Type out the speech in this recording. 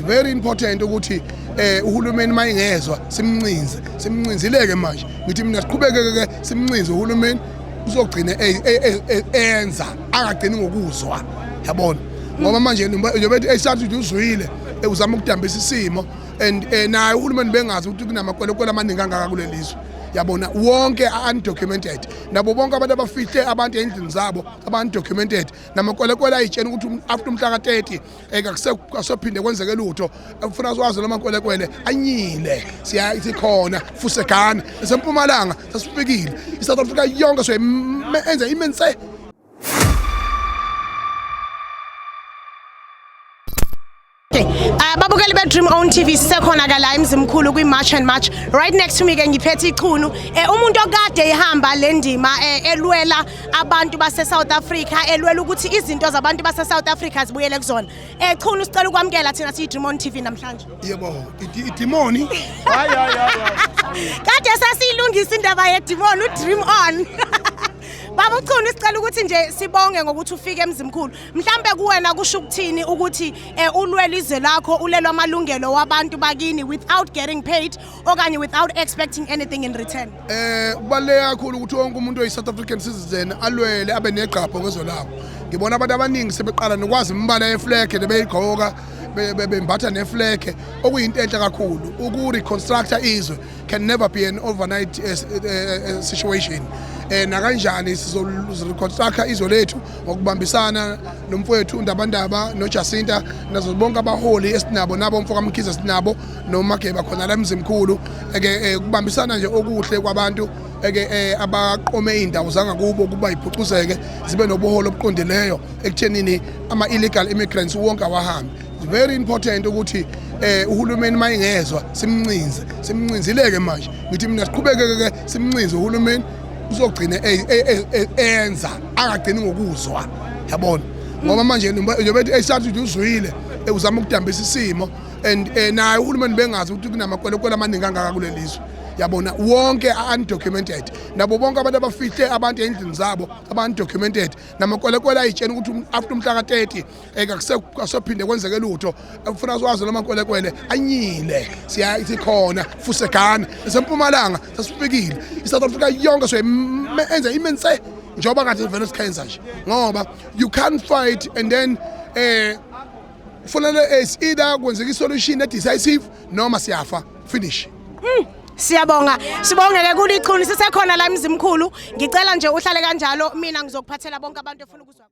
Very important ukuthi uhulumeni mayingezwa simncinze, simncinzileke manje. Ngithi mina siqhubeke ke simncinze uhulumeni, uzogcina enza, angagcini ngokuzwa, yabona, ngoba manje njengoba ethi esathi uzwile, uzama ukudambisa isimo and naye uhulumeni bengazi ukuthi kunamakwelekwele amaningi kangaka kuleli zwe, yabona, wonke undocumented, nabo bonke abantu abafihle abantu endlini zabo aba-undocumented, namakwelekwele ayitshena ukuthi after umhla ka-30 akusephinde kwenzeke lutho. Ufuna sikwazi noma kwelekwele anyile, sikhona fusegana esempumalanga, sesifikile i-South Africa yonke, soyenza imense. Okay. Babukeli be-Dream Own TV, sisekhona ka la eMzimkhulu kwi-March and March. Right next to me ke ngiphethe ichunu. Umuntu okade ehamba le ndima elwela abantu base South Africa, elwela ukuthi izinto zabantu base South Africa zibuyele kuzona. Chunu, sicela ukwamukela thina siyi Dream On TV namhlanje. Yebo, idimoni. Hayi, hayi, hayi. Kade sasiyilungisa indaba yedimoni, uDream On. Baba uChunu, sicela ukuthi nje sibonge ngokuthi ufike eMzimkhulu. Mhlambe kuwena kusho ukuthini ukuthi ulwele izwe lakho, ulelwa amalungelo wabantu bakini without getting paid okanye without expecting anything in return? Kubaluleke kakhulu ukuthi wonke umuntu oyi South African citizen alwele, abe negqapho ngezwe labo. Ngibona abantu abaningi sebeqala nokwazi imibala yeflag lebeyigqoka, bembatha neflag, okuyinto enhle kakhulu. Uku-reconstructa izwe can never be an overnight situation. Nakanjani sizo-reconstructa izwe lethu ngokubambisana nomfowethu uNdabandaba noJacinta nazo bonke abaholi esinabo, nabo mfo kaMkhize sinabo noMageba khona la eMzimkhulu. Eke kubambisana nje okuhle kwabantu eke abaqome iy'ndawo zangakubo kuba iphucuzeke, zibe nobuholo obuqondileyo ekuthenini ama-illegal immigrants wonke awahambe. It's very important ukuthi uhulumeni mayingezwa simncinze, simncinzileke manje. Ngithi mina siqhubeke ke simncinze uhulumeni, uzogcina enza, angagcini ngokuzwa, yabona, ngoba manje njengoba ethi esathi uzwile, uzama ukudambisa isimo and naye uhulumeni bengazi ukuthi kunamakwelekwele amaningi kangaka kuleli zwe, yabona, wonke undocumented, nabo bonke abantu abafihle abantu endlini zabo aba-undocumented, namakwelekwele ayitshena ukuthi after umhla ka-30 akusephinde kwenzeke lutho. Ufuna sikwazi noma kwelekwele anyile, sikhona fusegana esempumalanga, sesifikile i-South Africa yonke, soyenza imense njengoba kade vele sikhenza nje, ngoba you can't fight and then kufanele is either kwenzeka isolution e-decisive noma siyafa, finish. Siyabonga. Sibongeke kulichunu, sisekhona la eMzimkhulu. Ngicela nje uhlale kanjalo, mina ngizokuphathela bonke abantu efuna ukuzwa.